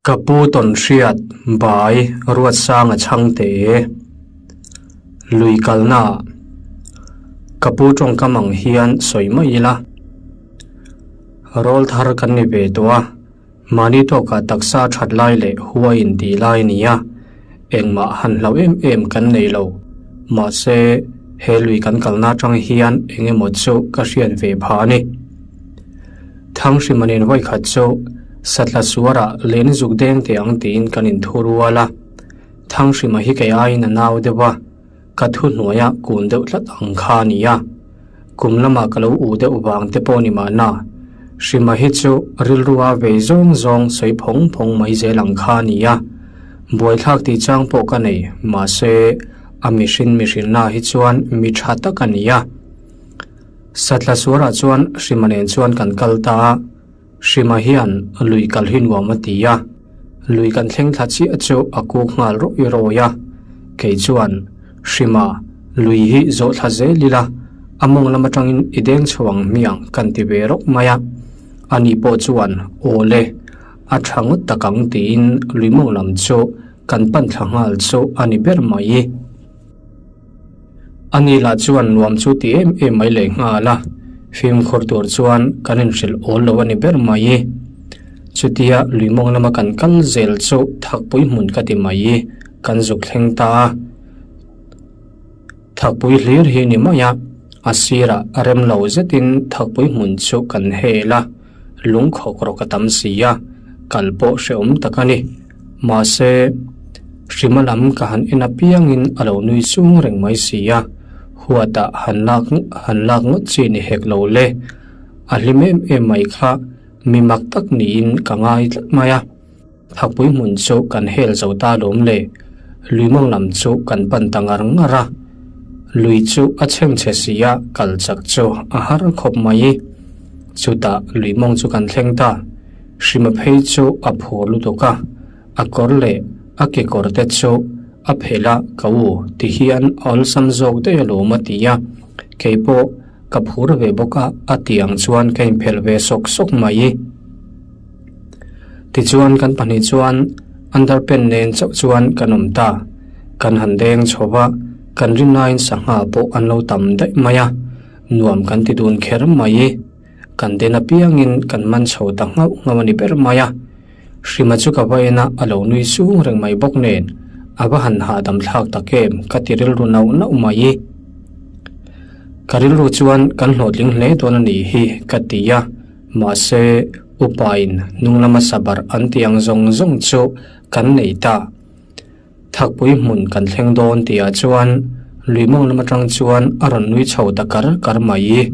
Ka pu tawnhriat bai Ruatsanga chhangte lui kalnaah ka pu tawngkam ang hian sawi mai ila. Rawl thar kan ni ve tawh a, mahni tawkah taksa that lai leh huai intih lai a ni a, engmah han hlau em em kan nei lo. Mahse, he lui kan kalna atang hian eng emaw chu ka hriat ve phah a ni. Thanghrima nen vawikhat chu Satla suarah len zuk deng teh ang tiin kan inthu rual a. Thanghrima hi kei aiin a nau deuh a, ka thu hnuaia kun deuh tlat ang kha a ni a. Kum lamah ka lo u deuh vang te pawh ni mahna, Hrima hi chu rilrua vei zawng zawng sawi phawng phawng mai zel ang kha a ni a. Buaithlak tih chang pawh ka nei, mahse a mihrin mihrinna hi chuan mi tha tak a ni a. Satla suarah chuan Hrima nen chuan kan kal ta a, Hrima hian lui kal hi nuam a ti a, lui kan thleng thla chiah chu a kuk nghal rawih rawih a, kei chuan Hrima lui hi zawh thla zel ila a mawng lam atangin i deng chho ang hmiang kan ti ve rawk mai a, ani pawh chuan aw le, a tha ngawt tak ang tiin lui mawng lam chu kan pan thla nghal chu a ni ber mai. A ni lah chuan nuam chu ti em em mai leh nghal a, fimkhur tur chuan kan inhrilh awl lo a ni ber mai. Chutia lui mawng lama kan kal zel chu thakpui hmun ka ti mai, kan zuk thleng ta a. Thakpui hlir hi ni mai a, a sirah rem lo zetin thakpui hmun chu kan hel a, lungkhawk rawk a tam si a, kal pawh hrehawm tak a ni. Mahse, Hrima lam ka han en apiangin a lo nui sung reng mai si a, huatah han lak han lak ngawt chi ni hek lo le. A hlim em em mai kha mi mak tak niin ka ngai tlat mai a. Thakpui hmun chu kan hel zo ta lawm le, lui mawng lam chu kan pan ta ngar ngar a. Lui chu a chhengchhe si a, kal chak chu a har khawp mai. Chutah lui mawng chu kan thleng ta. Hrima phei chu a phur lutuk a, a kawr leh a kekawr te chu a phelh a, ka u ti hian a awlsam zawk daih alawm a ti a, keipawh ka phur ve bawk a, a ti ang chuan ka inphelh ve sawk sawk mai. Tichuan kan pahnih chuan underpant nen chauh chuan kan awm ta, kan han deng chho va, kan rinaiin sangha pawh an lo tam daih mai a, nuam kan ti dun kher mai. Kan den apiangin kan man chho ta nghauh nghauh a ni ber mai a. Hrima chu ka va en a, a lo nui sung reng mai bawk nen, a va han hahdam thlak tak em ka ti rilru nauh nauh mai. Ka rilru chuan kan hlawhtling hle dawn a nih hi ka ti a, mahse upain hnung lama sabar an tih ang zawng zawng chu kan nei ta. Thakpui hmun kan thleng dawn tihah chuan lui mawng lam atang chuan a rawn nui chho ta kar kar mai.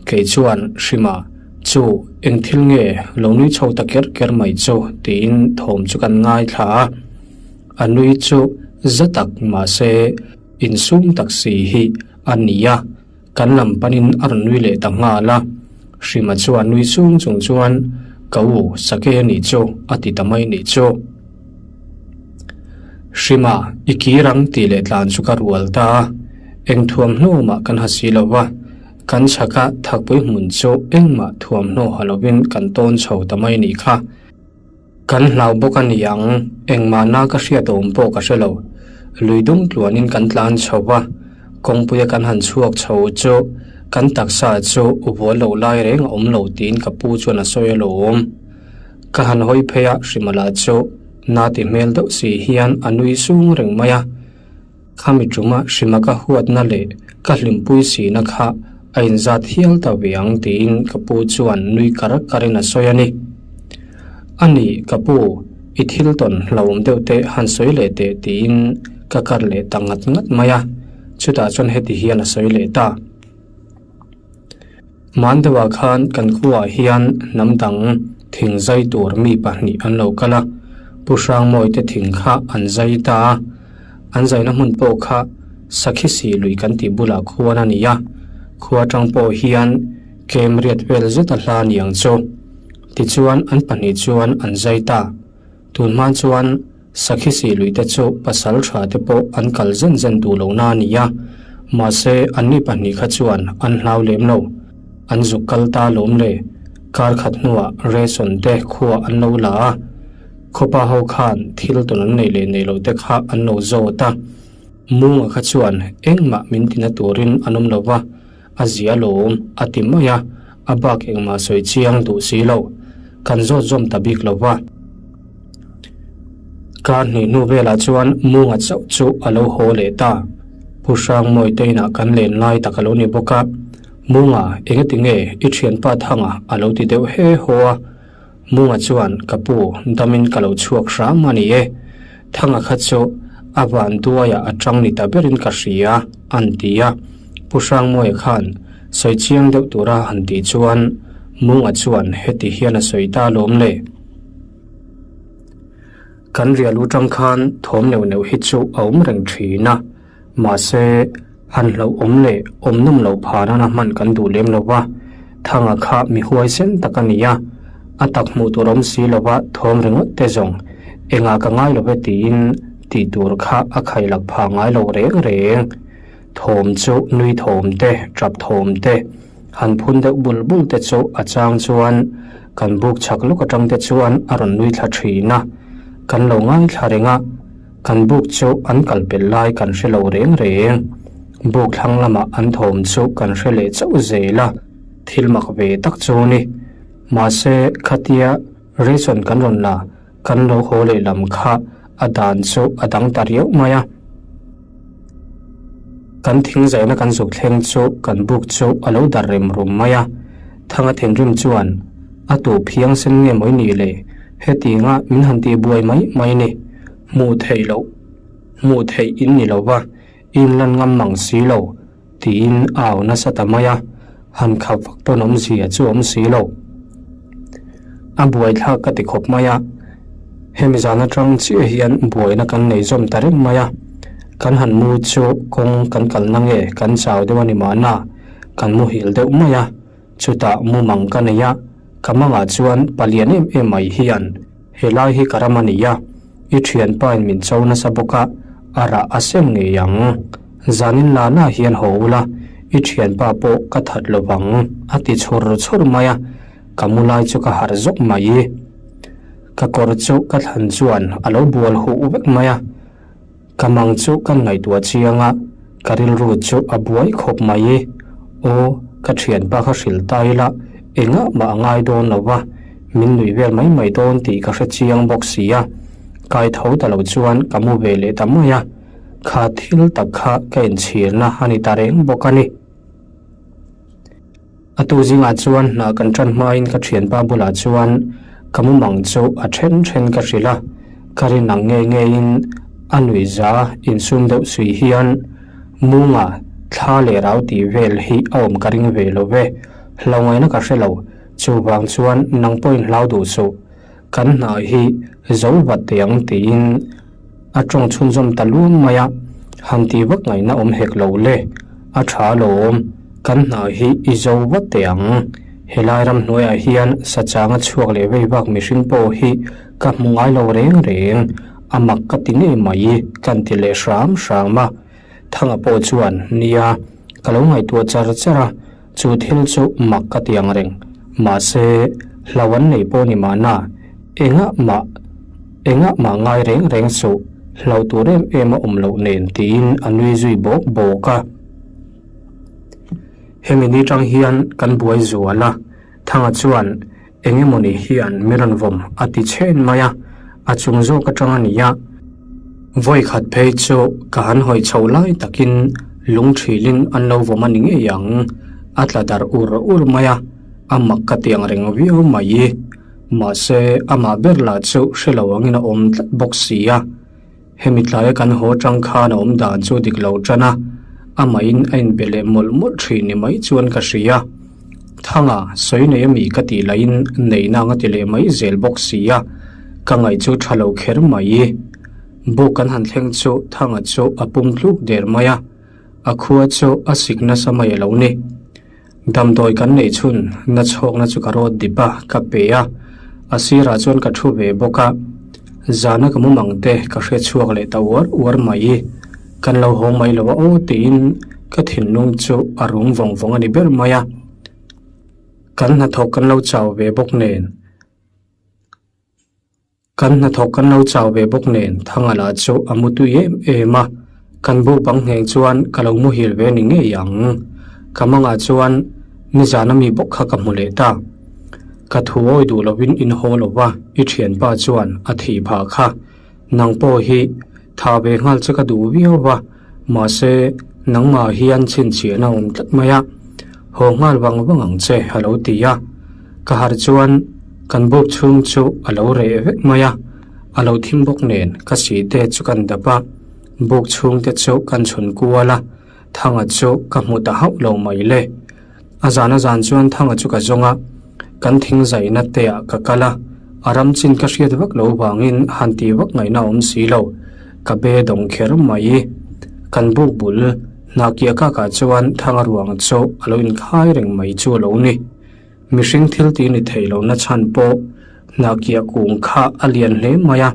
Kei chuan Hrima chu eng thil nge lo nui chho ta ker ker mai chu tiin thawm chu kan ngaithla a. A nui chu za tak mahse insum tak si hi a ni a, kan lam panin a rawn nui leh ta nghal a. Hrima chuan nui sung chung chuan Ka u Sake a nih chu a ti ta mai nih chu. Hrima, i kir ang tih leh tlan chu ka rual ta a, eng thuamhnaw mah kan ha si lo va, kan chhaka thakpui hmun chu engmah thuamhnaw ha lovin kan tawn chho ta mai nih kha. Kan hlau bawk a ni ang, engmah na ka hriat awm pawh ka hre lo. Lui dum tluanin kan tlan chho va, kawngpuia kan han chhuak chho chu kan taksa chu u bual lo lai reng a awm lo tiin ka pu chuan a sawi alawm. Ka han hawi phei a, Hrimala chu na ti hmel deuh si hian a nui sung reng mai a. Khami tuma Hrima ka huatna leh ka hlimpui sina kha a inzat hial ta ve ang tiin ka pu chuan nui kar karin a sawi a ni. A ni, ka pu, i thil tawn hlauhawm deuh te han sawi leh teh tiin ka kar leh ta ngat ngat mai a. Chutah chuan heti hian a sawi leh ta. Hman deuhah khan kan khuaah hian hnam dang thing zai tur mi pahnih an lo kal a, Pu Hrangmawi te thing kha an zai ta a, an zaina hmun pawh kha Sakhisi lui kan tih bulah khuan a ni a, khua atang pawh hian kem riat vel zet a hla ni ang chu. Tichuan an pahnih chuan an zai ta. Tun hma chuan Sakhisi luite chu pasal tha te pawh an kal zen zen duh lo na a ni a, mahse anni pahnih kha chuan an hlau lem lo. An zuk kal ta lawm le. Kar khat hnuah Reson te khua an lo la a. Khawpa ho khan thil tawn an nei leh nei lo te kha an lo zawt a. Munga kha chuan engmah min tina turin an awm lo va, a zia lawm a ti mai a, a bak engmah sawi chiang duh si lo. Kan zawt zawm ta bik lo va. Kar hnih hnu velah chuan Munga chauh chu a lo haw leh ta. Pu Hrangmawi te inah kan len lai tak a lo ni bawk a, Munga engati nge i thianpa Thanga a lo ti deuh he haw a. Munga chuan ka pu damin ka lo chhuak hram a ni e, Thanga kha chu a van duaiah a tang ni ta berin ka hria an ti a. Pu Hrangmawia khan sawi chiang deuh tura han tih chuan Munga chuan heti hian a sawi ta lawm le. Kan rial u tang khan thawm neuh neuh hi chu a awm reng thin a, mahse han hlauh awm leh awm nawm loh phah nana hman kan duh lem lo va, Thanga kha mi huaisen tak a ni a, a tak hmuh tur awm si lo va thawm ringawt te zawng engah ka ngai lo ve tiin tih tur kha a khailak phah ngai lo reng reng. Thawm chu nui thawm te, tap thawm te, han phun deuh bul bul te chu a chang chuan kan buk chhak lawk atang te chuan a rawn nui thla thin a, kan lo ngaithla reng a, kan buk chu an kal pel lai kan hre lo reng reng. Buk thlang lamah an thawm chu kan hre leh chauh zel a, thil mak ve tak chu ni. Mahse khatia ration kan rawn la Kan lo haw leh lam kha a dan chu a dang ta riau mai a. Kan thing zaina kan zuk thleng chu kan buk chu a lo dar rem rum mai a. Thanga thinrim chuan a tu phiang sen nge mawi ni le, hetianga min han tih buai mai mai ni, hmuh theih loh, hmuh theih in ni lo va, in lan ngam mang si lo, tiin a au nasa ta mai a, han khap vak pawn awmzia chu awm si lo. A buaithlak ka ti khawp mai a, hemi zan atang chiah hian buaina kan nei zawm ta reng mai a, kan han mu chu kawng kan kalna nge kan chau deuh a ni mahna kan muhil deuh mai a, chutah mumang ka nei a, ka mangah chuan palian em em mai hian helai hi ka ram a ni a, I thianpa in min cho nasa bawk a, a rah a sem ngei ang. Zanin la la hian haw ula, i thianpa pawh ka that lo vang, a ti chhur chhur mai a, ka mu lai chu ka harh zawk mai. Ka kawr chu ka thlan chuan a lo bual huh vek mai a, ka mang chu ka ngaihtuah chiang a, ka rilru chu a buai khawp mai. Aw, ka thianpa kha hrilh ta ila, engah mah a ngai dawn lo va. Min nuih vel mai mai dawn tih ka hre chiang bawk si a, kai tho ta lo chuan ka mu ve leh ta mai a, kha thil tak kha ka inchhirna a ni ta reng bawk a ni. A tu zingah chuan hna kan tan hmain ka thianpa bulah chuan ka mumang chu a then then ka hrilh a, ka rin ang ngei ngeiin a nuih za insum deuh sui hian Munga thla leh rau tih vel hi a awm ka ring ve lo ve, hlauhngaihna ka hre lo. Chuvang chuan nang pawhin hlau duh suh, kan hna hi zo vat teh ang tiin a tawng chhunzawm ta luam mai a, han tih vak ngaihna awm hek lo le, a tha alawm, kan hna hi i zo vat teh ang. Helai ramhnuaiah hian sachanga chhuak leh vei vak mihring pawh hi ka hmu ngai lo reng reng, a mak ka ti ngei mai kan ti leh hram hram a. Thanga pawh chuan, Nia, ka lo ngaihtuah char char a, Chu thil chu mak ka ti ang reng. Mahse, hlau an nei pawh ni mahna, engah mah, engah mah ngai reng reng suh, hlau tur em em a awm loh nen tiin a nui zui bawk bawk a. Hemi ni tang hian kan buai zual a, Thanga chuan eng emawni hian mi rawn vawm a ti chhen mai a, a chung zawk atang a ni a. Vawi khat phei chu ka han hawi chho lai takin lung thilin an lo vawm a ni ngei ang, a tla darh ur ur mai a, a mak ka ti ang reng viau mai. Mahse, amah ber lah chu hre lo angin a awm tlat bawk si a. Hemi tlaia kan haw tang khan a awm dan chu dik lo tan a, amahin a inbe leh mawlh mawlh thin ni mai chuan ka hria. Thanga, sawi nei ami ka tih lahin neihna anga ti leh mai zel bawk si a, ka ngaih chu tha lo kher mai. Buk kan han thleng chu Thanga chu a pum tluk der mai a, a khua chu a sik nasa mai a lo ni. Damdawi kan neih chhun na chhawkna chu ka rawt dip a, ka pe a, a sirah chuan ka thu ve bawk a. Zana ka mumang te ka hre chhuak leh ta uar uar mai. Kan lo haw mai lo a aw tiin ka thinlung chu a rum vawng vawng a ni ber mai a. Kan hnathawk kan lo chau ve bawk nen. Kan hnathawk kan lo chau ve bawk nen Thanga lah chu a mu tui em em a, kan bu bang ngheng chuan ka lo muhil ve ni ngei ang. Ka mangah chuan nizan ami bawk kha ka hmu leh ta. Ka thu awi duh lovin in haw lo va, i thianpa chuan a thih phah kha. Nang pawh hi tha ve nghal che ka duh viau va, mahse nangmah hian chhinchhiahna awm tlat mai a, haw nghal vang vang ang che a lo ti a. Ka harh chuan kan buk chhung chu a lo reh vek mai a, a lo thim bawk nen ka site chu kan dap a, buk chhung te chu kan chhun kual a, Thanga chu ka hmu ta hauh lo mai le. A zan a zan chuan Thanga chu ka zawng a, kan thing zaihna te ah ka kal a, a ram chin ka hriat vak lo vangin han tih vak ngaihna awm si lo, ka be dawng kher mai. Kan buk bul Hnakiah kakah chuan Thanga ruang chu a lo inkhai reng mai chu a lo ni. Mihring thil tih ni thei lo na chhan pawh Hnakiah kung kha a lian hle mai a,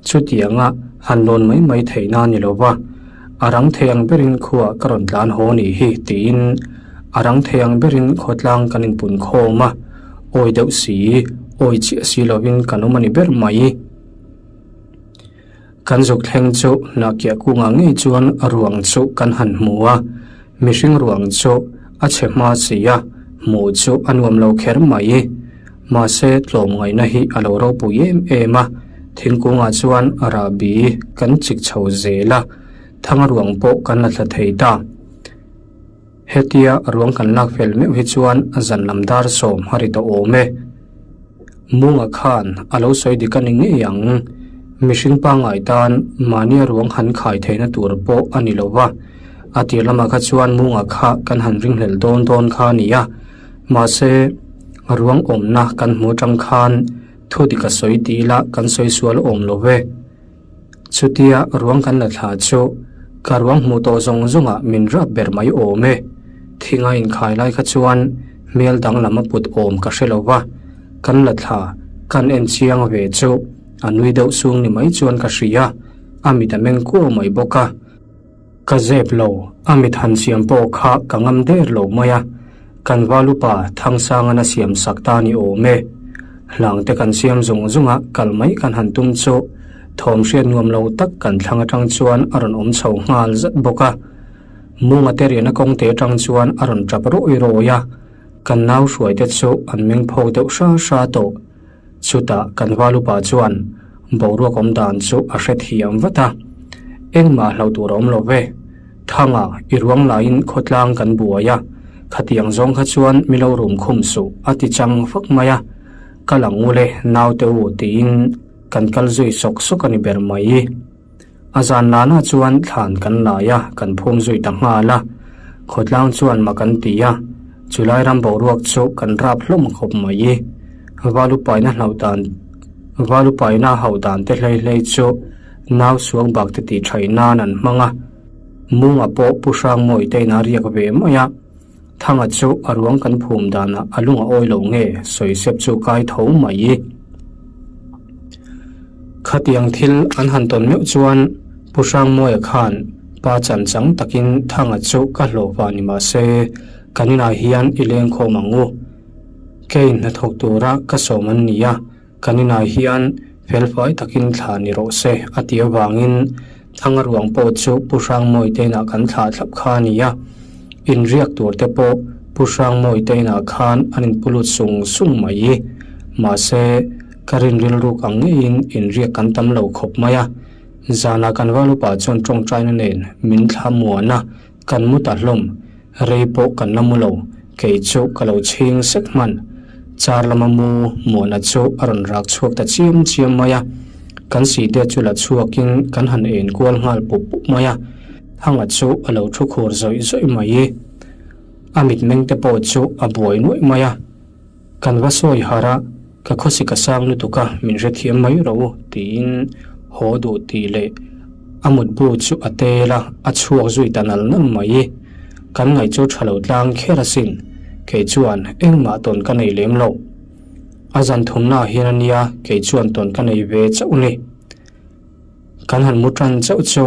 chutianga han lawn mai mai theihna a ni lo va, a rang thei ang berin khuah ka rawn tlan haw nih hi tiin a rang thei ang berin khawtlang kan inpun khawm a, awi deuh si, awi chiah si lovin kan awm a ni ber mai. Kan zuk thleng chu Hnakiah kungah ngei chuan ruang chu kan han hmu a, mihring ruang chu a chhe hma si a, hmuh chu a nuam lo kher mai. Mahse tlawmngaihna hi a lo ropui em em a, thingkungah chuan rahbi kan chik chho zel a, thanga ruang pawh kan la thla thei ta. Hetia ruang kan lak fel meuh hi chuan zan lam dar sawm a ri tawh awm e. Munga khan a lo sawi dik a ni ngei ang. Mihring pangngai tan mahnia ruang han khai theihna tur pawh a ni lo va, a tir lamah kha chuan Munga kha kan han ringhlel dawn dawn kha a ni a. Mahse, ruang awmna kan hmu atang khan thu dik a sawi tih ila kan sawi sual awm lo ve. Chutia ruang kan la thla chu ka ruang hmuh tawh zawng zawngah min rap ber mai awm e. Thinga inkhai lai kha chuan hmel danglam a put awm ka hre lo va, kan la thla kan en chiang ve chu a nui deuh sung ni mai chuan ka hria, a mit a meng kuau mai bawk a. Ka zep lo, a mit han siam pawh kha ka ngam der lo mai a, kan valupa Thangsangan a siam sak ta ni awm e. Hlangte kan siam zung zung a, kal mai kan han tum chu thawm hriat nuam lo tak kan thlang atang chuan a rawn awm chho nghal zat bawk a. Munga te riahna kawngte atang chuan a rawn tap rawi rawi a, kan nau hruaite chu an meng phawk deuh hra hra tawh. Chutah kan valupa chuan boruak awm dan chu a hre thiam vat a, Engmah hlo tur a awm lo ve. Thanga i ruang laiin khawtlang kan buai a, khatiang zawng kha chuan mi lo rum khum suh a ti chang fak mai a, Ka la ngu le naute u tiin kan kal zui sawk sawk a ni ber mai. A zan lana chuan thlan kan lai a, kan phum zui ta nghal a. Khawtlang chuan mak an ti a, chulai ram boruak chu kan rap hlawm khawp mai. Valupaina hlauh dan Valupaina hauh dan te hlei hlei chu nau suang bak te tih thaih nan an hmang a. Munga pawh Pu Hrangmawi te in a riak ve mai a. Thanga chu a ruang kan phum danah a lung a awi lo nge sawisep chu kai tho mai. Khatiang thil an han tawn meuh chuan Pu Hrangmawia khan pa chan chang takin Thanga chu ka hlawh vah ni mah se kan inah hian i leng khawm ang u. Kei hnathawk tura ka sawm an ni a, kan inah hian felfai takin thla ni rawh se a ti avangin Thanga ruang pawh chu Pu Hrangmawia te inah kan thlah thlap kha a ni a. Inriak tur te pawh Pu Hrangmawia te inah khan an inpu lut sung sung mai. Mahse, ka rin rilruk ang ngeiin inriak kan tam lo khawp mai a. Zanah kan valupa chuan tawngtaina nen min thla muan a, kan mu ta hlawm. Rei pawh kan la mu lo, kei chu ka lo chhing sek hman. Char lama mu muana chu a rawn rak chhuak ta chiam chiam mai a. Kan site chu la chhuakin kan han en kual nghal pup pup mai a. Thanga chu a lo thu khur zawih zawih mai. A mitmeng te pawh chu a buai nuaih mai a. Kan va sawi harh a, ka khawsik a sang lutuk a, min hrethiam mai rawh u tiin haw duh tih leh a mutbu chu a tel a, a chhuak zui ta nal nal mai. Kan ngaih chu tha lo tlang kher asin, kei chuan engmah tawn ka nei lem lo. A zan thumnaah hian a nia kei chuan tawn ka nei ve chauh ni. Kan han mu tan chauh chu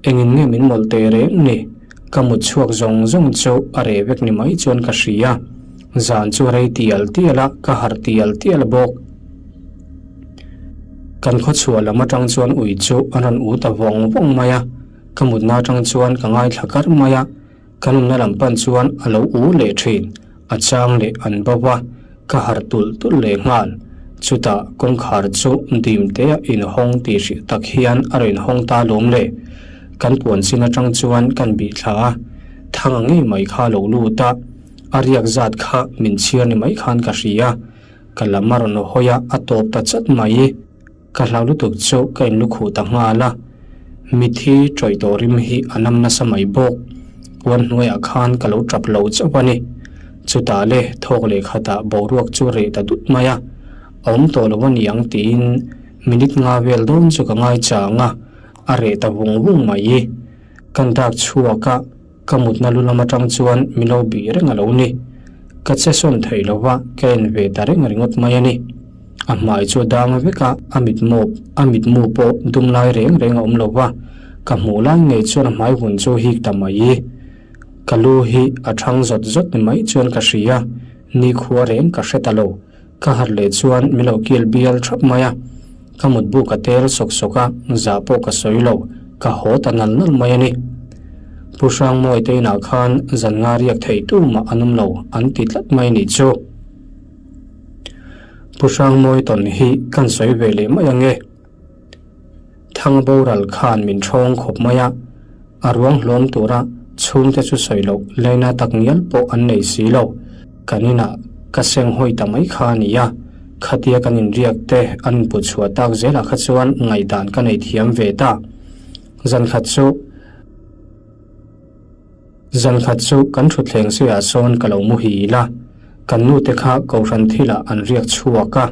engin nge min mawlh teh reng ni? Ka mut chhuak zawng zawng chu a reh vek ni mai chuan ka hria. Zan chu rei tial tial a, ka harh tial tial bawk. Kan khawchhuah lam atang chuan ui chu an rawn u ta vawng vawng mai a, ka mutna atang chuan ka ngaithla kar mai a, kan awmna lam pan chuan a lo u leh thin, a chang leh an bo va, ka harh tulh tulh leh nghal. Chutah kawngkhar chu dim te a inhawng tih hriat tak hian a rawn inhawng ta lawm le. Kan puan chin atang chuan kan bih thla a, thanga ngei mai kha a lo lut a, a riak zat kha min chhiar ni mai khan ka hria. Ka lam a rawn hawi a, a tawp ta chat mai. Ka hlau lutuk chu ka inlukhuh ta nghal a. Mithi tawih tawh rim hi a nam nasa mai bawk. Puan hnuaiah khan ka lo tap lo chauh a ni. Chutah le thawk leh khatah boruak chu reh ta dut mai a. A awm tawh lo a ni ang tiin minute nga vel dawn chu ka ngai chang a, a reh ta vung vung mai. Kan dak chhuak a. Ka mutna lu lam atang chuan mi lo bih reng a lo ni. Ka che sawn thei lo va, ka en ve ta reng ringawt mai a ni. A hmai chu a dang vek a, a mitmawp, a mitmu pawh dum lai reng reng a awm lo va, ka hmuh lai ngei chuan a hmai vun chu hik ta mai. Ka lu hi a thang zawt zawt ni mai chuan ka hria, nikhua reng ka hre ta lo. Ka harh leh chuan mi lo kil bial thap mai a, ka mutbu ka tel sawk sawk a, zah pawh ka sawi lo, ka haw ta nal nal mai a ni. Pu Hrangmawi te inah khan zan nga riak theih tu mah an awm lo an ti tlat mai nih chu. Pu Hrangmawi tawn hi kan sawi ve leh mai ang e. Thang boral khan min thawng khawp mai a, a ruang hlawm tura chhungte chu sawi loh laina tak ngial pawh an nei si lo. Kan inah ka seng hawi ta mai kha a ni a, khatia kan inriak te an input chhuah tak zelah kha chuan ngaihdan ka nei thiam ve ta. Zan khat chu. Zan khat chu kan thutthleng seiah sawn ka lo muhil a, kan nute kha Kohhran thilah an riak chhuak a,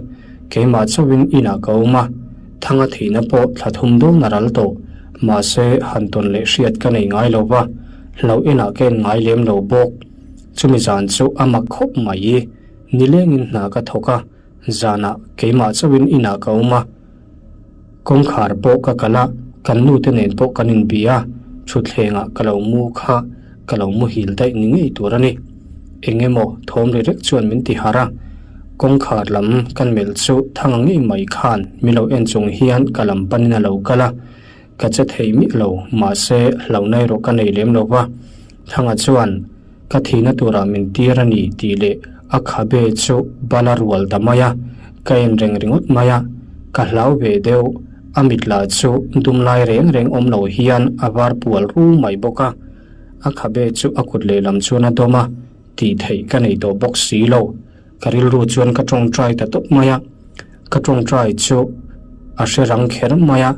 keimah chauhin inah ka awm a, thanga thihna pawh thla thum dawn a ral tawh, mahse han tawn leh hriat ka nei ngai lo va, hlauh enah ka en ngai lem lo bawk. Chumi zan chu a mak khawp mai, nilengin hna ka thawk a, zanah keimah chauhin inah ka awm a, Kawngkhar pawh ka kal a, kan nute nen pawh kan inbi a, thutthlengah ka lo mu kha ka lo muhil daih ni ngei tur a ni. Eng emaw thawm ri rek chuan min ti harh a, kawngkhar lam kan melh chu thanga ngei mai khan mi lo en chung hian ka lam panin a lo kal a, ka che thei miah lo, mahse hlauhna erawh ka nei lem lo va. Thanga chuan ka thihna turah min tir a ni tih leh a khabe chu bal a rual ta mai a, ka en reng ringawt mai a, ka hlau ve deuh, a mit lah chu dum lai reng reng awm lo hian a var pual ru mai bawk a, a khabe chu a kut lehlam chuan a dawm a, tih theih ka nei tawh bawk si lo. Ka rilru chuan ka tawngtai ta tawp mai a, ka tawngtai chu a hre rang kher mai a,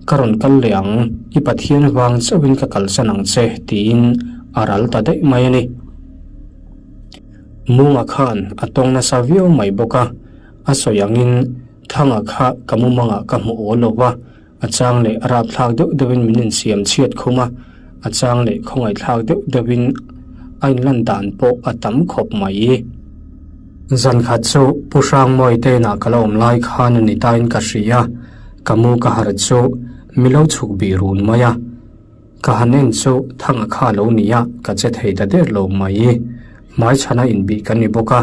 Ka rawn kal leh ang, i Pathian vang chauhin ka kalsan ang che tiin a ral ta daih mai a ni. Munga khan a tawng nasa viau mai bawk a, a sawi angin Thanga kha ka mumangah ka hmu awl lo va, A chang leh a rapthlak deuh deuhin min insiam chhiat khum a, a chang leh khawngaihthlak deuh deuhin a inlan dan pawh a tam khawp mai. Zan khat chu Pu Hrangmawi te inah ka la awm lai khan a ni tain ka hria, ka mu ka harh chu mi lo chhuk bih run mai a. Ka han en chu thanga kha lo ni a, ka che thei ta der lo mai. Hmaichhana inbih kan ni bawk a,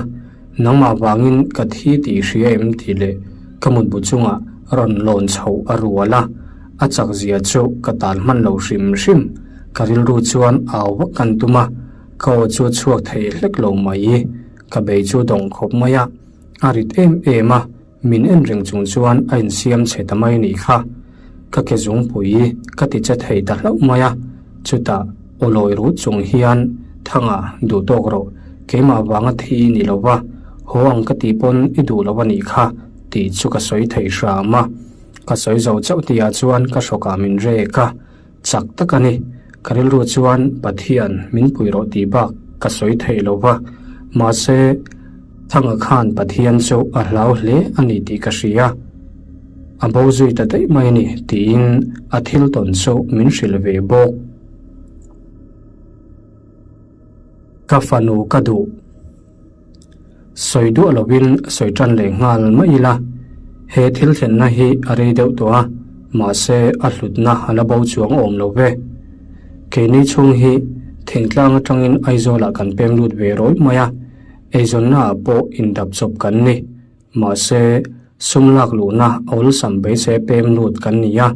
nangmah vangin ka thi tih hria em tih leh ka mutbu chungah rawn lawn chhoh a rual a, a chak zia chu ka tal hman lo hrim hrim. Ka rilru chuan au vak kan tum a, ka aw chu a chhuak thei hlek lo mai. Ka bei chu dawng khawp mai a, a rit em em a. Min en reng chung chuan a insiam chhe ta mai nih kha. Ka ke zungpui ka ti che thei ta hlauh mai a, chutah aw lawi rut chung hian Thanga duh tawk rawh, keimah vanga thi i ni lo va, haw ang ka tih pawn i duh lo a nih kha tih chu ka sawi thei hram a. Ka sawi zo chauh tihah chuan ka hrawkah min rek a, chak tak a ni. Ka rilru chuan Pathian min pui rawh tih bak ka sawi thei lo va, mahse Thanga khan Pathian chu a hlau hle a ni tih ka hria. A bo zui ta daih mai a ni tiin a thil tawn chu min hrilh ve bawk. Ka fanu ka duh. Sawi duah lovin sawi tan leh nghal mai ila, he thil thlenna hi a rei deuh tawh a, mahse a hlutna a la bo chuang awm lo ve. Keini chhung hi thingtlang atangin Aizawlah kan pem lut ve rawih mai a, eizawnnaah pawh indap chawp kan ni. Mahse. Sum lak luhna awlsam beisei pem lut kan ni a,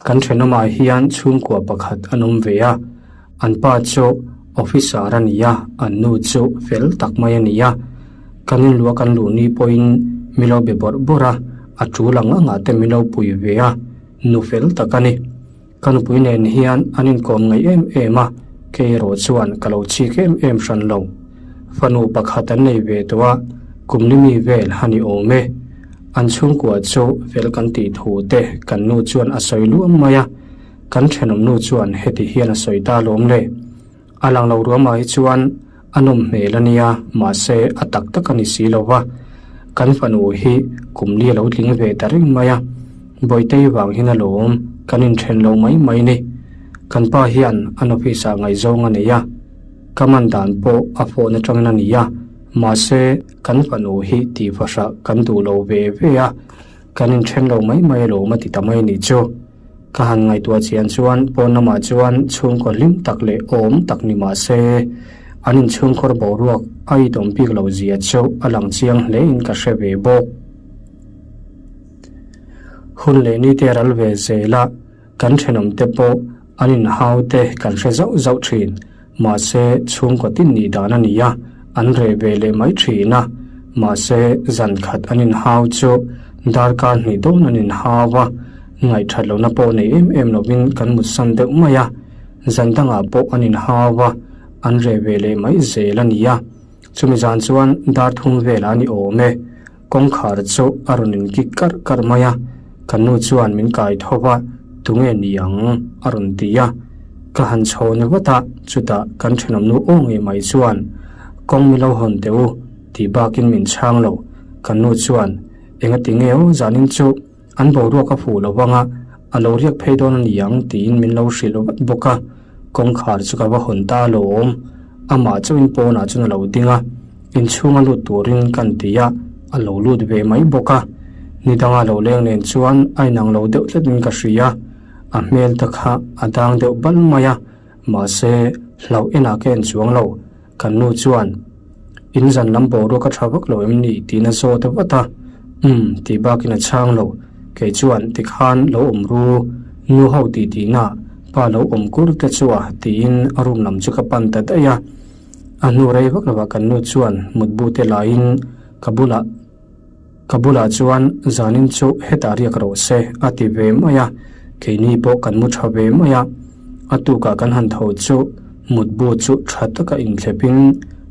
kan thenawmah hian chhungkua pakhat an awm ve a, an pa chu officer a ni a, an nu chu fel tak mai a ni a. Kan inluah kan luh ni pawhin mi lo be bawrh bawrh a, a tul ang angah te mi lo pui ve a, nu fel tak a ni. Ka nupui nen hian an inkawm ngaih em em a, kei erawh chuan ka lo chik em em hran lo. Fanu pakhat an nei ve tawh a, kum li mi vel a ni awm e. An chhungkua chu fel kan tih thu te kan nu chuan a sawi luam mai a, kan thenawm nu chuan heti hian a sawi ta lawm le. A lang lo ruamah hi chuan a nawm hmel a nia, mahse a tak tak a ni si lo va. Kan fanu hi kum li a lo tling ve ta reng mai a, Bawitei vang hian a lawm, kan inthen lo mai mai ni. Kan pa hian an office ah ngaihzawng a nei a, ka man dan pawh a phone atangin a ni a, mahse kan fanu hi tih fahrah kan duh lo ve ve a, kan inthen lo mai mai alawm a ti ta mai nih chu. Ka han ngaihtuah chian chuan pawn lamah chuan chhungkaw hlim tak leh awm tak ni mah se, an inchhungkhawr boruak a itawm bik loh zia chu a lang chiang hle in ka hre ve bawk. Hun leh ni te ral ve zel a, kan thenawm te pawh an inhau te kan hre zauh zauh thin. Mahse chhungkaw tin nih dan a ni a, an reh ve leh mai thin a. Mahse zan khat an inhau chu darkar hnih dawn an inhau a, ngaihthat lohna pawh nei em em lovin kan mutsan deuh mai a. Zan dangah pawh an inhau a, an reh ve leh mai zel a ni a. Chumi zan chuan dar thum velah a ni awm e. Kawngkhar chu a rawn inkik karh karh mai a, ka nu chuan min kai tho va, Tunge ni ang? a rawn ti a. Ka han chho na vat a, chutah kan thenawm nu aw ngei mai chuan, Kawng mi lo hawn teh u, tih bakin min chhang lo. Ka nu chuan, Engati nge aw zanin chu an boruak a fuh lo vang a, a lo riak phei dawn a ni ang tiin min lo hrilh vat bawk a. Kawngkhar chu ka va hawn ta alawm. Amah chauhin pawnah chuan a lo ding a. Inchhunga lut turin kan ti a, a lo lut ve mai bawk a. Ni danga lo leng nen chuan a inang lo deuh tlatin ka hria. A hmel te kha a dang deuh bal mai a, mahse hlauh enah ka en chuang lo. Kan nu chuan, In zan lam boruak a tha vak lo em ni? tiin a zawt vat a. Umm, tih bakin a chhang lo. Kei chuan, Tikhan lo awm ru, nu ho tih tihna, pa lo awm kur te chu a, tiin a room lam chu ka pan ta daih a. A hnu rei vak lovah kan nu chuan mutbu te laiin ka bulah ka bulah chuan zanin chu hetah riak rawh se a ti ve mai a, keini pawh kan mu tha ve mai a. A tukah kan han tho chu mutbu chu tha taka inthlepin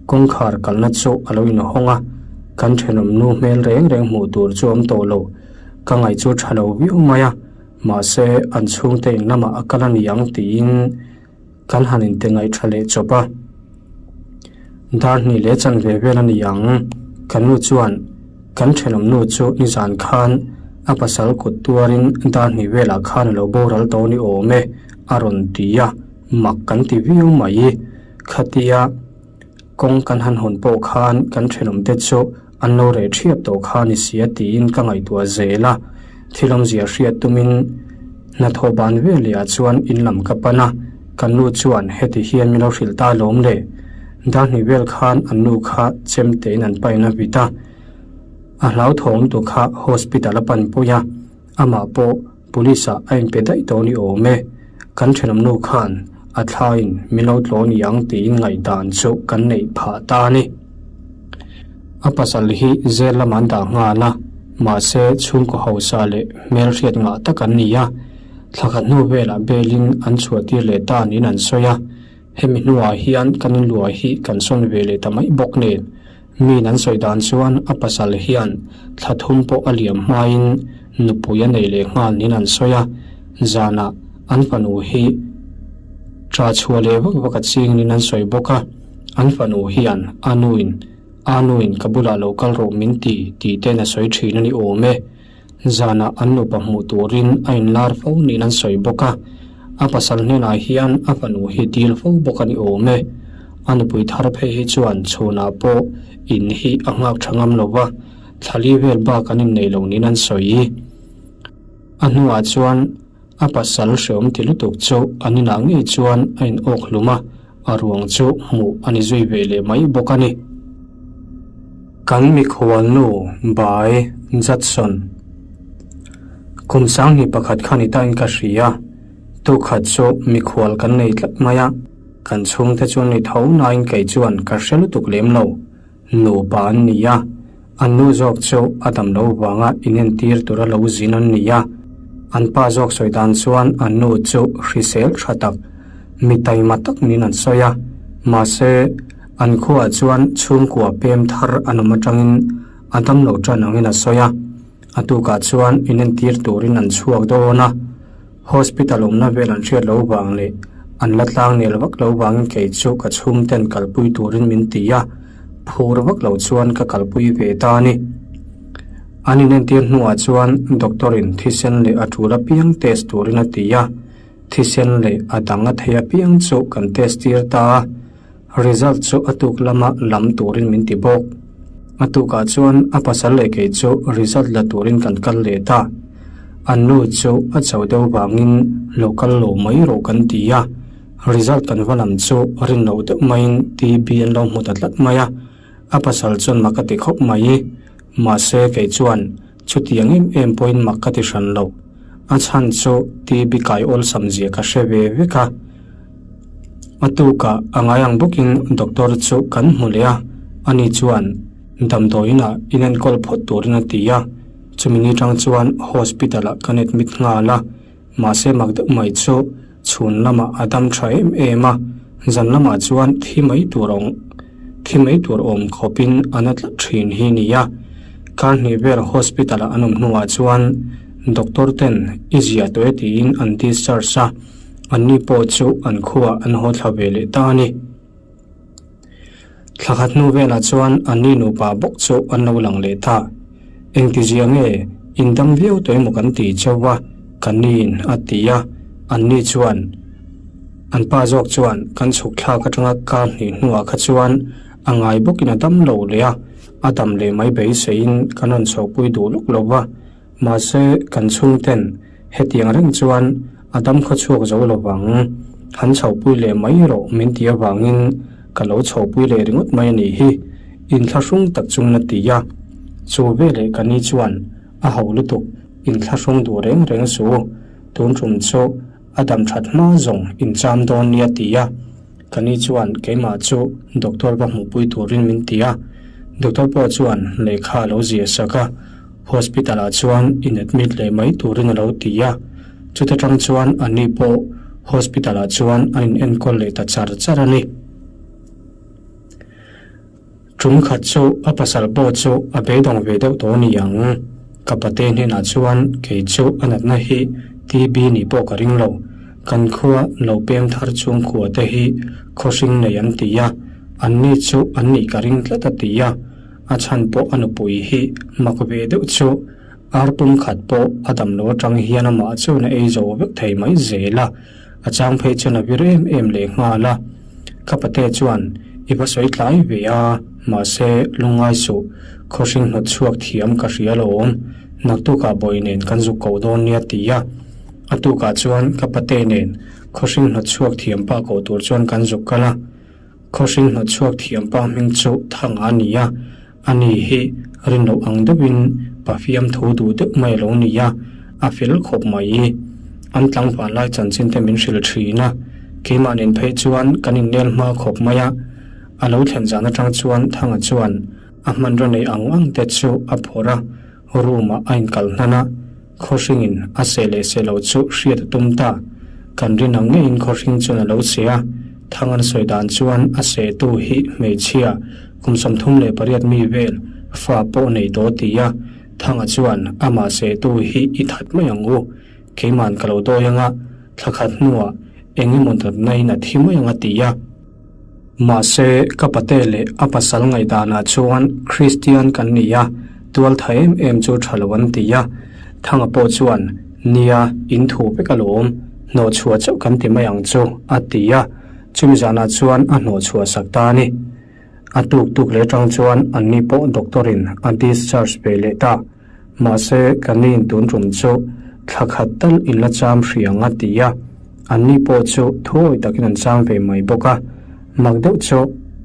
kawngkhar kalna chu a lo inhawng a, kan thenawm nu hmel reng reng hmuh tur chu a awm tawh lo. Ka ngaih chu tha lo viau mai a, mahse an chhungte in lamah a kal a ni ang tiin Kan han inte ngaih tha leh chawp a, dar hnih leh chan ve vel a ni ang. Ka nu chuan kan thenawm nu chu nizan khan a pasal kut tuarin dar hnih velah khan a lo boral tawh ni awm e a rawn ti a, mak kan ti viau mai. Khatia kawng kan han hawn pawh khan kan thenawm te chu an lo reh thiap tawh kha ni sia tiin ka ngaihtuah zel a, thil awmzia hriat tumin hnathawh ban veleh ah chuan in lam ka pan a, kan nu chuan heti hian min lo hrilh ta alawm le, darhnih vel khan an nu kha chem tein an pain a vit a, a hlauthawng lutuk kha hospital a pan pui a, amah pawh police ah a inpe daih tawh ni awm e, kan thenawm nu khan a thlaiin min lo tlaw ni ang tiin ngaihdan chu kan neih phah ta a ni. A pasal hi zel lam an dah nghal a, mahse chhungkaw hausa leh hmelhriat ngah tak an ni a, thla khat hnu velah belin an chhuah tir leh ta niin an sawi a, hemi hnuah hian kan inluah hi kan sawn ve leh ta mai bawk nen. Miin an sawi dan chuan a pasal hian thla thum pawh a liam hmain nupui a nei leh nghal niin an sawi a, zanah an fanu hi tha chhuah leh vak vak a ching niin an sawi bawk a, an fanu hian a nuin a nuin ka bulah lo kal rawh min ti tih ten a sawi thin a ni awm e. Zanah an nupa hmuh turin a inlar fo niin an sawi bawk a, a pasal hnenah hian a fanu hi dil fo bawk a ni awm e. A nupui thar phei hi chuan chhunah pawh in hi a nghak tha ngam lo va, thlali vel bak an inneih lo niin an sawi. A hnuah chuan a pasal hreawm ti lutuk chu an inah ngei chuan a in awk hlum a, a ruang chu hmuh a ni zui ve leh mai bawk a ni. Kan mikhualnu Bai Judson. Kum sanghnih pakhat kha ni tain ka hria. Tukhat chu mikhual kan nei tlat mai a, kan chhungte chu an ni tho nain kei chuan ka hre lutuk lem lo. Nupa an ni a, an nu zawk chu a dam lo vanga inentir tura lo zin an ni a. An pa zawk sawi dan chuan an nu chu hrisel tha tak, mi taima tak niin an sawi a. Mahse, an khuaah chuan chhungkua pem thar an awm atangin a dam lo tan angin a sawi a. A tukah chuan inentir turin an chhuak dawn a, hospital awmna vel an hriat lo vang leh an la tlang nel vak lo vangin kei chu ka chhungten kalpui turin min ti a, phur vak lo chuan ka kalpui ve ta a ni. An inentir hnuah chuan doctor in thisen leh a tul apiang test turin a ti a, thisen leh a dang a thei apiang chu kan test tir ta a. Result chu a tuk lama lam turin min ti bawk. A tukah chuan a pasal leh kei chu result la turin kan kal leh ta. An nu chu a cho deuh vangin lo kal lo mai rawh kan ti a. Result kan va lam chu rin loh deuh maiin TB an lo hmu ta tlat mai a. A pasal chuan mak a ti khawp mai. Mahse kei chuan chutiang em em pawhin mak ka ti hran lo. A chhan chu TB kai awlsam zia ka hre ve vek a. A tukah a ngai ang bawkin doctor chu kan hmu leh a, ani chuan damdawiinah inenkawl phawt turin a ti a, chumi ni tang chuan hospital ah kan admit nghal a, mahse mak deuh mai chu chhun lamah a dam tha em em a, zan lamah chuan thi mai tur awm thi mai tur awm khawpin a na tlat thin hi ni a, kar hnih vel hospital ah an awm hnuah chuan doctor ten i zia tawh e tiin an discharge a. Anni pawh chu an khuaah an haw thla ve leh ta a ni. Thla khat hnu velah chuan anni nupa bawk chu an lo lang leh ta. Engtizia nge indam viau tawh emaw kan ti chauh a, ka niin a ti a. Anni chuan an pa zawk chuan kan chhuk thlak atanga kar hnih hnuah kha chuan a ngai bawkin a dam lo leh a, a dam leh mai beiseiin kan rawn chhohpui duh lawk lo va. Mahse, kan chhungten hetiang reng chuan a dam khaw chhuak zo lo vang. Han chhohpui leh mai rawh min ti avangin ka lo chhohpui leh ringawt mai a nih hi, inthlahrung tak chungin a ti a. Chu veleh ka ni chuan a ho lutuk, inthlahrung duh reng reng su, tun tum chu a dam that hma zawng incham dawn nia ti a. Ka ni chuan keimah chu doctor va hmuhpui turin min ti a, doctor pawh chuan lehkha a lo ziah sak a, hospital ah chuan in admit leh mai turin a lo ti a, chuta tang chuan anni pawh hospital ah chuan an in enkawl leh ta char char a ni. Tum khat chu a pasal pawh chu a beidawng ve deuh tawh a ni ang. Ka pate hnenah chuan kei chu a natna hi TB nih pawh ka ring lo. Kan khua lo peng thar chhungkua te hi khawhring nei an ti a, anni chu an nih ka ring tlat a ti a. A chhan pawh a nupui hi mak ve deuh chu ar pum khat pawh a dam lo atang hian amah chuan a ei zo vek thei mai zel a. A chang phei chuan a vir em em leh nghal a. Ka pate chuan, I va sawi tlai ve a, mahse, lungngai suh, khawhring hnawt chhuak thiam ka hria alawm, naktukah bawi nen kan zuk koh dawn nia ti a. A tukah chuan ka pate nen khawhring hnawt chhuak thiam pa koh tur chuan kan zuk kal a. Khawhring hnawt chhuak thiam pa hming chu Thanga a ni a. Ani hi rin loh ang deuhin pafiam thu duh deuh mai a lo ni a, a fel khawp mai. An tlangval lai chanchin te min hrilh thin a, keimah nen phei chuan kan innel hma khawp mai a. A lo thlen zan atang chuan Thanga chuan a hmanraw nei ang ang te chu a phawrh a, room-ah a inkal hnan a. Khawhringin a seh leh seh lo chu hriat a tum ta. Kan rin ang ngeiin khawhring chuan a lo seh a, thang an sawi dan chuan a sehtu hi hmeichhia kum 38 mi vel fa pawh nei tawh ti a, Thanga chuan amah sehtu hi i that mai ang u, keiman ka lo dawi anga thla khat hnuah eng emaw natna in a thi mai ang a ti a. Mahse, ka pate leh a pasal ngaihdanah chuan Kristian kan ni a, tual tha em em chu tha lo an ti a. Thanga pawh chuan, Nia, in thu vek alawm, hnawhchhuah chauh kan ti mai ang chu, a ti a. Chumi zanah chuan a hnawhchhuah sak ta a ni. A tuk tuk leh atang chuan anni pawh doctor-in a discharge ve leh ta. Mahse, ka niin tun tum chu thla khat tal in la cham hri ang a ti a, anni pawh chu thuawi takin an cham ve mai bawk a. Mak deuh chu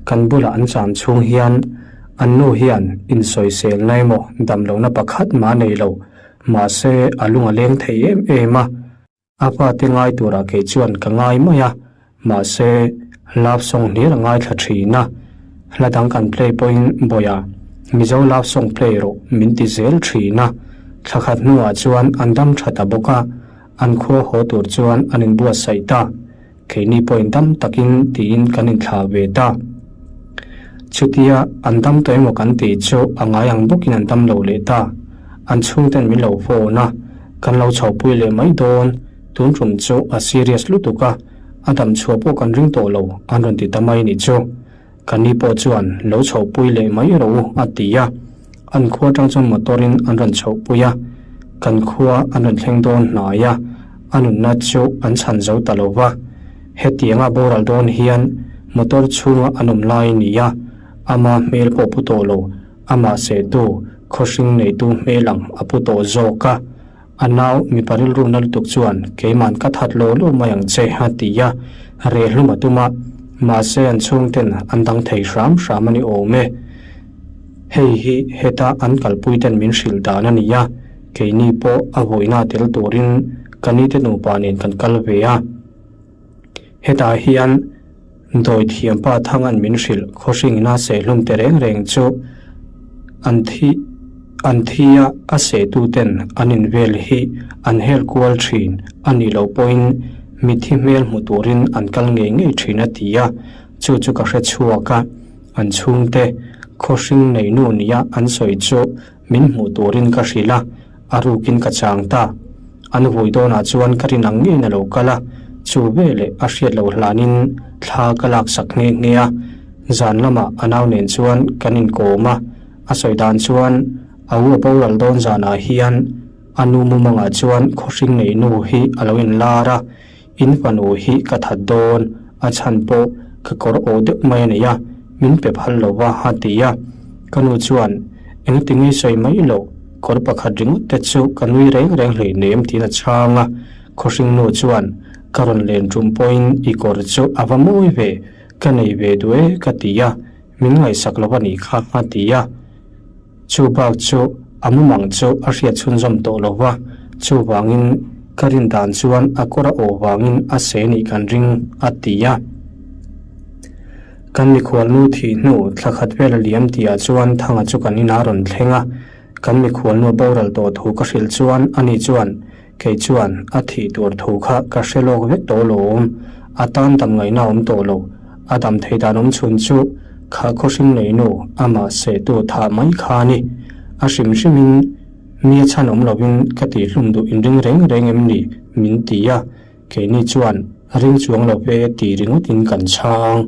kan bulah an cham chhung hian An nu hian insawiselna emaw damlohna pakhat mah a nei lo, mahse a lung a leng thei em em a. A fate ngai turah kei chuan ka ngai mai a, mahse love song hlir a ngaithla thin a. Hla dang kan play pawhin Bawia, Mizo love song play rawh min ti zel thin a. Thla khat hnuah chuan an dam tha ta bawk a, an khua haw tur chuan an inbuatsaih ta. Keini pawhin dam takin tiin kan inthlah ve ta. Chutia an dam tawh emaw kan tih chu a ngai ang bawkin an dam lo leh ta. An chhungten min lo phone a, kan lo chhohpui leh mai dawn. Tun tum chu a serious lutuk a, a dam chhuah pawh kan ring tawh lo an rawn ti ta mai ni chu. Ka ni pawh chuan lo chhohpui leh mai rawh u a ti a. An khua atang chuan motor in an rawn chhohpui a, kan khua an rawn thleng dawn hnai a, a nunna chu an chhan zo ta lo va. Hetianga boral dawn hian motor chhunga an awm lai a ni a, ama hmel pawh pu tawh lo, amah sehtu khawhring neitu hmel ang a pu tawh zawk a. A nau mipa rilru na lutuk chuan keiman ka that lo lo mai ang che a ti a, reh hlum a tum a, mahse an chhungten an dang thei hram hram a ni awm e. Hei hi heta an kalpui ten min hrilh dan a ni a, keini pawh a vawiina tel turin ka nite nupa nen kan kal ve a. Hetah hian dawi thiampa Thanga'n min hrilh khawhringin a sehhlum te reng reng chu an thi an thi a, a sehtuten an invel hi an hel kual thin a nih loh pawhin mitthi hmel hmu turin an kal ngei ngei thin a ti a, chu chu ka hre chhuak a, an chhungte khawhring neinu nia an sawi chu Min hmuh turin ka hrilh a, a rukin ka chang ta. An vui dawnah chuan ka rin ang ngeiin a lo kal a, chu veleh a hriat loh hlanin thla ka laksak nghe nghe a. Zan lamah a nau nen chuan kan inkawm a, a sawi dan chuan a u a boral dawn zanah hian a nu mumangah chuan khawhring nei nu hi a lo inlar a, In fanu hi ka that dawn, a chhan pawh ka kawr aw deuh mai a nei a, min pe phal lo va a ti a. Ka nu chuan, Engti nge sawi mai loh, kawr pakhat ringawt te chu ka nui reng reng hleinem tiin a chhang a. Khawhring nu chuan, Ka rawn len tum pawhin i kawr chu a va mawi ve, ka nei ve duh e ka ti a, min ngaihsak lo a nih kha a ti a. Chu bak chu a mumang chu a hriat chhunzawm tawh lo va, chuvangin ka rin dan chuan a kawr a awh vangin a se nih kan ring, a ti a. Kan mikhualnu thih hnu thla khat vel a liam tihah chuan Thanga chu kan inah a rawn thleng a, kan mikhualnu a boral tawh thu ka hrilh chuan ani chuan Kei chuan a thih tur thu kha ka hre lawk vek tawh lo awm, a tan dam ngaihna awm tawh lo, a dam thei dan awm chhun chu kha khawhring neinu amah sehtu thah mai kha a ni. A hrim hrimin mi a chhan awm lovin ka tihhlum duh inring reng reng em ni min ti a, keini chuan ring chuang lo ve ti ringawtin kan chhang.